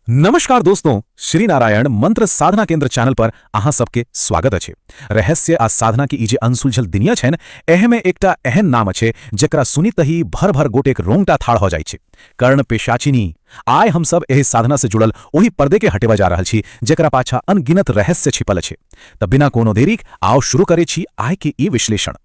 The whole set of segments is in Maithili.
नमस्कार दोस्तों, श्री नारायण मंत्र साधना केंद्र चैनल पर अहाँ सबके स्वागत अछि। रहस्य आ साधना के ई जे अनसुलझल दुनिया छै ने, एहमे एकटा एहन नाम अछि जकरा सुनितही भर भर गोटेक रोंगटा ठाढ़ हो जाइ छै, कर्ण पिशाचिनी। आइ हम सब एहि साधना से जुड़ल ओहि पर्दे के हटेबा जा रहल छी जकरा पाछा अनगिनत रहस्य छिपल अछि। तऽ बिना कोनो देरीक आओ शुरू करै छी आइ के ई विश्लेषण।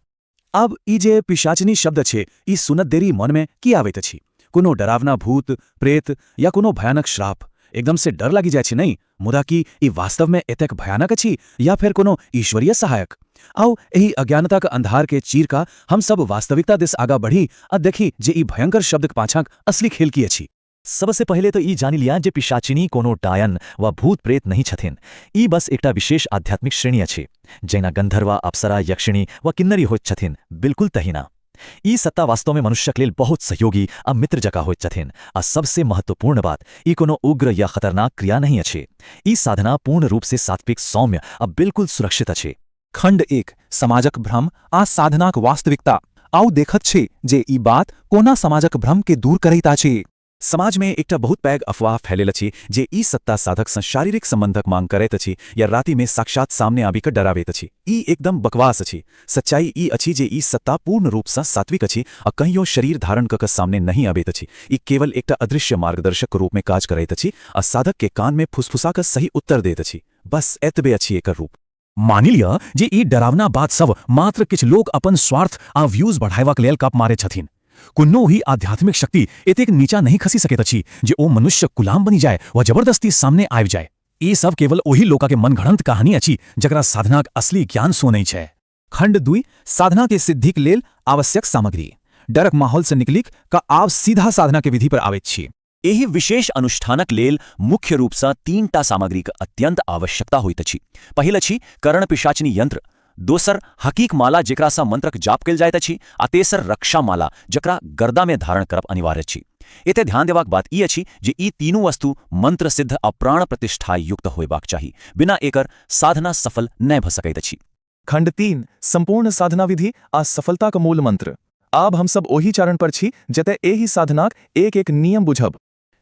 आब ई जे पिशाचिनी शब्द छै, ई सुनत देरी मनमे की आबैत अछि? कोनो डरावना भूत प्रेत या कोनो भयानक श्राप? एकदम से डर लागि जाइ छै, नहि? मुदा की ई वास्तवमे एतेक भयानक अछि या फेर कोनो ईश्वरीय सहायक? आउ, एहि अज्ञानताक अंधार के चीर कऽ हम सब वास्तविकता दिस आगाँ बढ़ी आ देखी जे ई भयंकर शब्दक पाछाँक असली खेल की अछि। सबसे पहिले तो ई जानि लिया जे पिशाचिनी कोनो डायन वा भूत प्रेत नहि छथिन। ई बस एकटा विशेष आध्यात्मिक श्रेणी अछि। जहिना गंधर्वा, अप्सरा, यक्षिणी वा किन्नरी होइत छथिन, बिल्कुल तहिना। ई सत्ता वास्तवमे मनुष्यक लेल बहुत सहयोगी आ मित्र जकाँ होइत छथिन। आ सबसे महत्वपूर्ण बात, ई कोनो उग्र या खतरनाक क्रिया नहि अछि। ई साधना पूर्ण रूप से सात्विक, सौम्य आ बिल्कुल सुरक्षित अछि। खंड 1, समाजक भ्रम आ साधनाक वास्तविकता। आउ देखत छी जे ई बात कोना समाजक भ्रम के दूर करैत अछि। समाज में एकटा बहुत पैघ अफवाह फैलल अछि जे ई सत्ता साधक सँ शारीरिक संबंधक मांग करैत अछि या राति में साक्षात सामने आबि कऽ डराबैत अछि। ई एकदम बकवास अछि। सच्चाई ई अछि जे ई सत्ता पूर्ण रूप सँ सात्विक अछि आ कहियो शरीर धारण कऽ कऽ सामने नहि अबैत अछि। ई केवल एकटा अदृश्य मार्गदर्शक रूप में काज करैत अछि आ साधक के कान में फुसफुसा कऽ सही उत्तर दैत अछि। बस एतबे अछि एकर रूप। मानि लिअ जे ई डरावना बात सब मात्र किछु लोक अपन स्वार्थ आ व्यूज बढ़ायबाक लेल गप मारैत छथिन। कोनो भी आध्यात्मिक शक्ति एतेक नीचा नहि खसि सकैत अछि जे ओ मनुष्य गुलाम बनि जाय वा जबरदस्ती सामने आबि जाय। ई सब केवल ओहि लोका के मनगढ़ंत कहानी अछि जकरा साधनाक असली ज्ञान सो नहि छै। खंड 2, साधना के सिद्धिक लेल आवश्यक सामग्री। डरक माहौल से निकलिक क आब सीधा साधना के विधि पर आबैत छी। एहि विशेष अनुष्ठानक लेल मुख्य रूपसँ 3टा सामग्रीक अत्यंत आवश्यकता होइत अछि। पहिल अछि कर्ण पिशाचिनी यंत्र, दोसर हकीक माला जेकरासँ मंत्रक जाप कयल जाइत अछि, आ तेसर रक्षा माला जकरा गर्दामे धारण करब अनिवार्य अछि। एतय ध्यान देबाक बात ई अछि जे ई तीनू वस्तु मंत्र सिद्ध आ प्राण प्रतिष्ठा युक्त होयबाक चाही। बिना एकर साधना सफल नहि भऽ सकैत अछि। खंड 3, संपूर्ण साधना विधि आ सफलताक मूल मंत्र। आब हम सब ओहि चरण पर छी जतय एहि साधनाक एक एक नियम बुझब।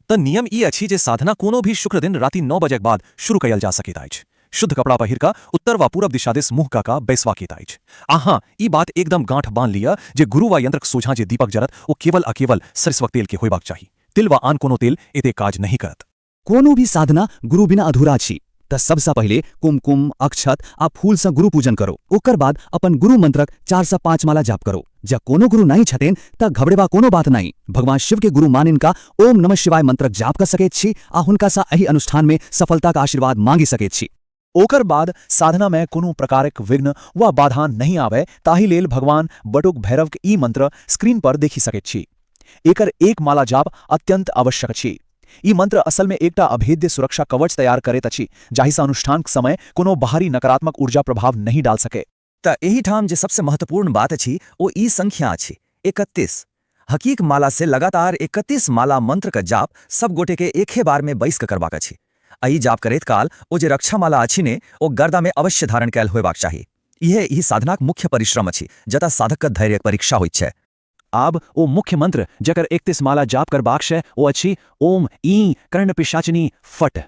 तऽ नियम ई अछि जे साधना कोनो भी शुक्र दिन राति 9 बजेक बाद शुरू कयल जा सकैत अछि। शुद्ध कपड़ा पहिर कऽ उत्तर वा पूरब दिशा दिस मुँह कऽ कऽ बैसबाक अछि। आ हँ, ई बात एकदम गाँठ बान्हि लिअ जे गुरु वा यंत्रक सोझाँ जे दीपक जरत ओ केवल आ केवल सरिसवक तेल के होयबाक चाही। तिल वा आन कोनो तेल एते काज नहि करत। कोनो भी साधना गुरु बिना अधूरा अछि। तऽ सबसँ पहिले कुमकुम, अक्षत आ फूलसँ गुरु पूजन करो। ओकर बाद अपन गुरु मंत्रक 4 सँ 5 माला जाप करो। जँ कोनो गुरु नहि छथिन तऽ घबरेबा कोनो बात नहि। भगवान शिव के गुरु मानिनका ओम नमः शिवाय मंत्रक जाप कऽ सकैत छी आ हुनकासँ एहि अनुष्ठान में सफलताक आशीर्वाद मांगि सकैत छी। ओकर बाद साधना में कोनो प्रकारक विघ्न वा बाधा नहि आबय ताहि लेल भगवान बटुक भैरवक ई मंत्र स्क्रीन पर देखि सकैत छी। एकर एक माला जाप अत्यंत आवश्यक अछि। ई मंत्र असल में एकटा अभेद्य सुरक्षा कवच तैयार करैत अछि जाहिसँ अनुष्ठानक समय कोनो बाहरी नकारात्मक ऊर्जा प्रभाव नहि डाल सके। तऽ एहिठाम जे सबसे महत्वपूर्ण बात अछि ओ ई संख्या अछि, 31। हकीक माला से लगातार 31 माला मंत्र क जाप सब गोटे के एके बार में बैस क करबाक अछि। आ ई जाप करैत काल ओ जे रक्षा माला अछि ने, ओ गर्दा में अवश्य धारण कयल होयबाक चाही। इहे एहि साधनाक मुख्य परिश्रम अछि, जतय साधक क धैर्यक परीक्षा होइत छै। आब ओ मुख्य मंत्र जकर 31 माला जाप करबाक छै ओ अछि ओम ईं कर्ण पिशाचिनी फट।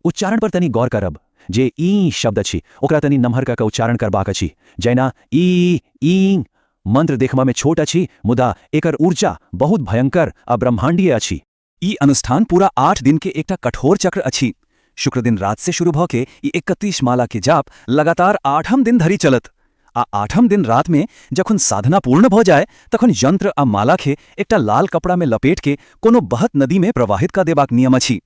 उच्चारण पर तनी गौर करब। जे ई शब्द अछि ओकरा तनी नमहर कऽ कऽ उच्चारण करबाक अछि, जैना ई ईं। मंत्र देखबा में छोट अछि मुदा एकर ऊर्जा बहुत भयंकर आ ब्रह्मांडीय अछि। ई अनुष्ठान पूरा 8 दिन के एकटा कठोर चक्र अछि। शुक्र दिन रात से शुरू भऽ के ई 31 माला के जाप लगातार 8म दिन धरि चलत आ 8म दिन रात में जखन साधना पूर्ण भऽ जाय तखन यंत्र आ माला के एकटा लाल कपड़ा में लपेट के कोनो बहत नदी में प्रवाहित कऽ देबाक नियम अछि।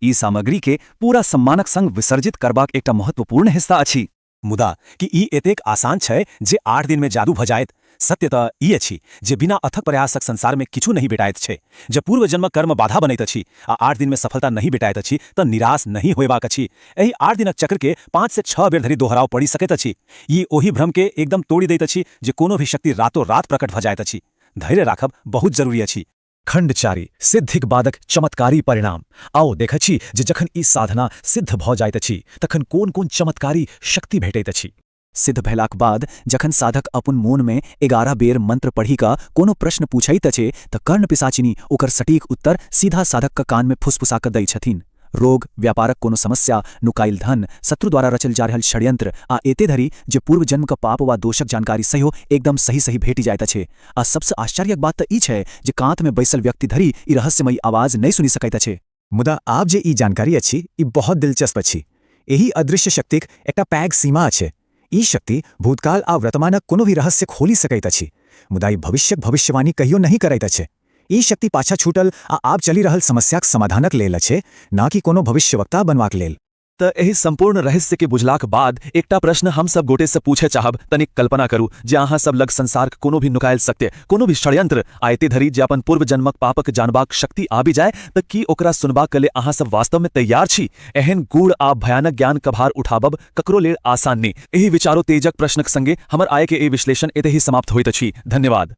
ई सामग्री के पूरा सम्मानक संग विसर्जित करबाक एकटा महत्वपूर्ण हिस्सा अछि। मुदा कि ई एतेक आसान छै जे 8 दिन में जादू भऽ जायत? सत्य तऽ ई अछि जे बिना अथक प्रयासक संसार में किछु नहि भेटाइत छै। जँ पूर्व जन्मक कर्म बाधा बनैत अछि आ 8 दिन में सफलता नहि भेटाइत अछि तऽ निराश नहि होयबाक अछि। एहि 8 दिनक चक्र के 5 से 6 बेर धरि दोहराव पड़ि सकैत अछि। ई ओहि भ्रम के एकदम तोड़ि दैत अछि जे कोनो भी शक्ति रातो रात प्रकट भऽ जाइत अछि। धैर्य राखब बहुत जरूरी अछि। खंड 4, सिद्धिक बादक चमत्कारी परिणाम। आओ देखै छी जे जखन ई साधना सिद्ध भऽ जाइत अछि तखन कोन कोन चमत्कारी शक्ति भेटैत अछि। सिद्ध भेलाक बाद जखन साधक अपन मोन में 11 बेर मंत्र पढ़ि कऽ कोनो प्रश्न पूछैत अछि तऽ कर्ण पिशाचिनी ओकर सटीक उत्तर सीधा साधक क कान में फुसफुसा कऽ दै छथिन। रोग, व्यापारक कोनो समस्या, नुकायल धन, शत्रु द्वारा रचल जा रहल षड्यंत्र आ एते धरि जे पूर्व जन्मक पाप वा दोषक जानकारी सेहो एकदम सही-सही भेटि जाइत अछि। आ सबसँ आश्चर्यक बात त ई छै जे कातमे बैसल व्यक्ति धरि ई रहस्यमयी आवाज नहि सुनि सकैत अछि। मुदा आब जे ई जानकारी अछि, ई बहुत दिलचस्प अछि। एहि अदृश्य शक्तिक एकटा पैघ सीमा अछि। ई शक्ति भूतकाल आ वर्तमानक कोनो भी रहस्य खोलि सकैत अछि, मुदा ई भविष्यक भविष्यवाणी कहियो नहि करैत अछि। ई शक्ति पाछा छूटल आ आब चलि रहल समस्याक समाधानक लेल अछि, न कि कोनो भविष्यवक्ता बनबाक लेल। तऽ एहि सम्पूर्ण रहस्यके बुझलाक बाद एकटा प्रश्न हम सब गोटे से पूछे चाहब। तनिक कल्पना करू जे अहाँ सब लग संसारक कोनो भी नुकायल सत्य, कोनो भी षड्यंत्र आ एते धरि जे अपन पूर्व जन्मक पापक जानबाक शक्ति आबि जाय, तऽ की ओकरा सुनबाक लेल अहाँ सब वास्तवमे तैयार छी? एहन गूढ़ आ भयानक ज्ञान कभार उठाबब ककरो लेल आसान नहि। एहि विचारोत्तेजक प्रश्नक संगे हमर आय के ई विश्लेषण एतहि समाप्त होइत अछि। धन्यवाद।